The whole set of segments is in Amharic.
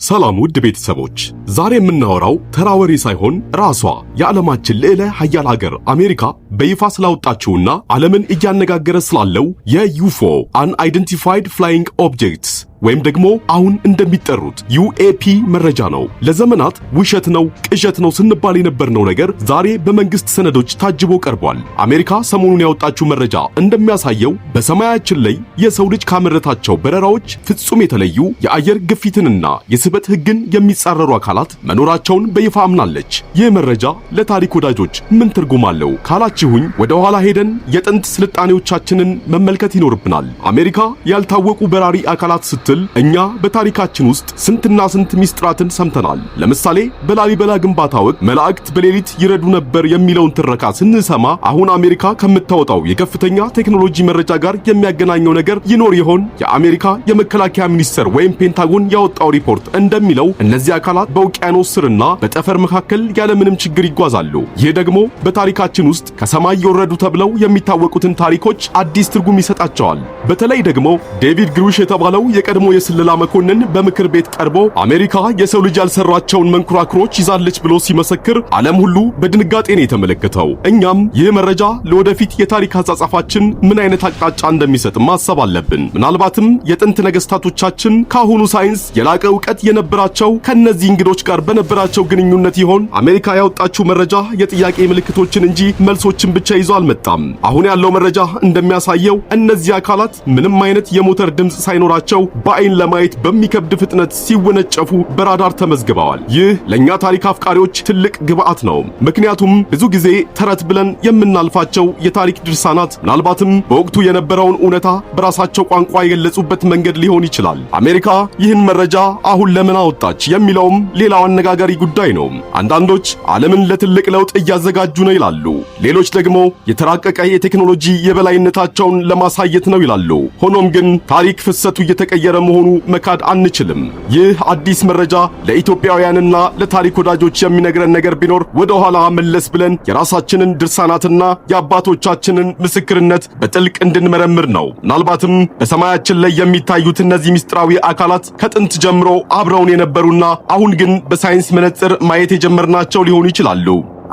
ሰላም ውድ ቤተሰቦች፣ ዛሬ የምናወራው ተራ ወሬ ሳይሆን ራሷ የዓለማችን ልዕለ ሀያል ሀገር አሜሪካ በይፋ ስላወጣችውና ዓለምን እያነጋገረ ስላለው የ UFO፣ Unidentified Flying Objects፣ ወይም ደግሞ አሁን እንደሚጠሩት UAP መረጃ ነው። ለዘመናት ውሸት ነው፣ ቅዠት ነው ስንባል የነበርነው ነገር ዛሬ በመንግስት ሰነዶች ታጅቦ ቀርቧል። አሜሪካ ሰሞኑን ያወጣችው መረጃ እንደሚያሳየው በሰማያችን ላይ የሰው ልጅ ካመረታቸው በረራዎች ፍጹም የተለዩ፣ የአየር ግፊትንና የስበት ሕግን የሚጻረሩ አካላት መኖራቸውን በይፋ አምናለች። ይህ መረጃ ለታሪክ ወዳጆች ምን ትርጉም አለው ካላችሁኝ፣ ወደ ኋላ ሄደን የጥንት ስልጣኔዎቻችንን መመልከት ይኖርብናል። አሜሪካ ያልታወቁ በራሪ አካላት ስትል እኛ በታሪካችን ውስጥ ስንትና ስንት ሚስጥራትን ሰምተናል። ለምሳሌ በላሊበላ ግንባታ ወቅት መላእክት በሌሊት ይረዱ ነበር የሚለውን ትረካ ስንሰማ፣ አሁን አሜሪካ ከምታወጣው የከፍተኛ ቴክኖሎጂ መረጃ ጋር የሚያገናኘው ነገር ይኖር ይሆን? የአሜሪካ የመከላከያ ሚኒስቴር ወይም ፔንታጎን ያወጣው ሪፖርት እንደሚለው እነዚህ አካላት በውቅያኖስ ስርና በጠፈር መካከል ያለምንም ችግር ይጓዛሉ። ይህ ደግሞ በታሪካችን ውስጥ ከሰማይ የወረዱ ተብለው የሚታወቁትን ታሪኮች አዲስ ትርጉም ይሰጣቸዋል። በተለይ ደግሞ ዴቪድ ግሩሽ የተባለው የቀድሞ የስለላ መኮንን በምክር ቤት ቀርቦ አሜሪካ የሰው ልጅ ያልሰራቸውን መንኮራኩሮች ይዛለች ብሎ ሲመሰክር ዓለም ሁሉ በድንጋጤ ነው የተመለከተው። እኛም ይህ መረጃ ለወደፊት የታሪክ አጻጻፋችን ምን አይነት አቅጣጫ እንደሚሰጥ ማሰብ አለብን። ምናልባትም የጥንት ነገስታቶቻችን ከአሁኑ ሳይንስ የላቀ እውቀት የነበራቸው ከነዚህ እንግዶች ጋር በነበራቸው ግንኙነት ይሆን? አሜሪካ ያወጣችው መረጃ የጥያቄ ምልክቶችን እንጂ መልሶችን ብቻ ይዞ አልመጣም። አሁን ያለው መረጃ እንደሚያሳየው እነዚህ አካላት ምንም አይነት የሞተር ድምፅ ሳይኖራቸው በአይን ለማየት በሚከብድ ፍጥነት ሲወነጨፉ በራዳር ተመዝግበዋል። ይህ ለእኛ ታሪክ አፍቃሪዎች ትልቅ ግብአት ነው። ምክንያቱም ብዙ ጊዜ ተረት ብለን የምናልፋቸው የታሪክ ድርሳናት ምናልባትም በወቅቱ የነበረውን እውነታ በራሳቸው ቋንቋ የገለጹበት መንገድ ሊሆን ይችላል። አሜሪካ ይህን መረጃ አሁን ለምን አወጣች የሚለውም ሌላው አነጋጋሪ ጉዳይ ነው። አንዳንዶች ዓለምን ለትልቅ ለውጥ እያዘጋጁ ነው ይላሉ። ሌሎች ደግሞ የተራቀቀ የቴክኖሎጂ የበላይነታቸውን ለማሳየት ነው ይላሉ። ሆኖም ግን ታሪክ ፍሰቱ እየተቀየረ መሆኑ መካድ አንችልም። ይህ አዲስ መረጃ ለኢትዮጵያውያንና ለታሪክ ወዳጆች የሚነግረን ነገር ቢኖር፣ ወደ ኋላ መለስ ብለን የራሳችንን ድርሳናትና የአባቶቻችንን ምስክርነት በጥልቅ እንድንመረምር ነው። ምናልባትም በሰማያችን ላይ የሚታዩት እነዚህ ምስጢራዊ አካላት ከጥንት ጀምሮ አብረውን የነበሩና አሁን ግን በሳይንስ መነጽር ማየት የጀመርናቸው ሊሆኑ ይችላሉ።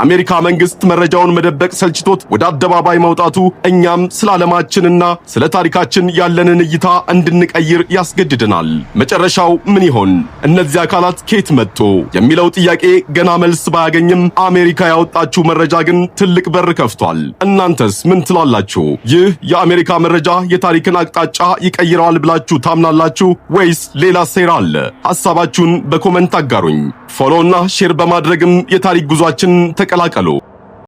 አሜሪካ መንግስት መረጃውን መደበቅ ሰልችቶት ወደ አደባባይ መውጣቱ እኛም ስለ ዓለማችንና ስለ ታሪካችን ያለንን እይታ እንድንቀይር ያስገድደናል። መጨረሻው ምን ይሆን? እነዚህ አካላት ከየት መጡ የሚለው ጥያቄ ገና መልስ ባያገኝም፣ አሜሪካ ያወጣችው መረጃ ግን ትልቅ በር ከፍቷል። እናንተስ ምን ትላላችሁ? ይህ የአሜሪካ መረጃ የታሪክን አቅጣጫ ይቀይረዋል ብላችሁ ታምናላችሁ ወይስ ሌላ ሴራ አለ? ሐሳባችሁን በ comment አጋሩኝ። Follow እና share በማድረግም የታሪክ ጉዟችን ተቀላቀሉ።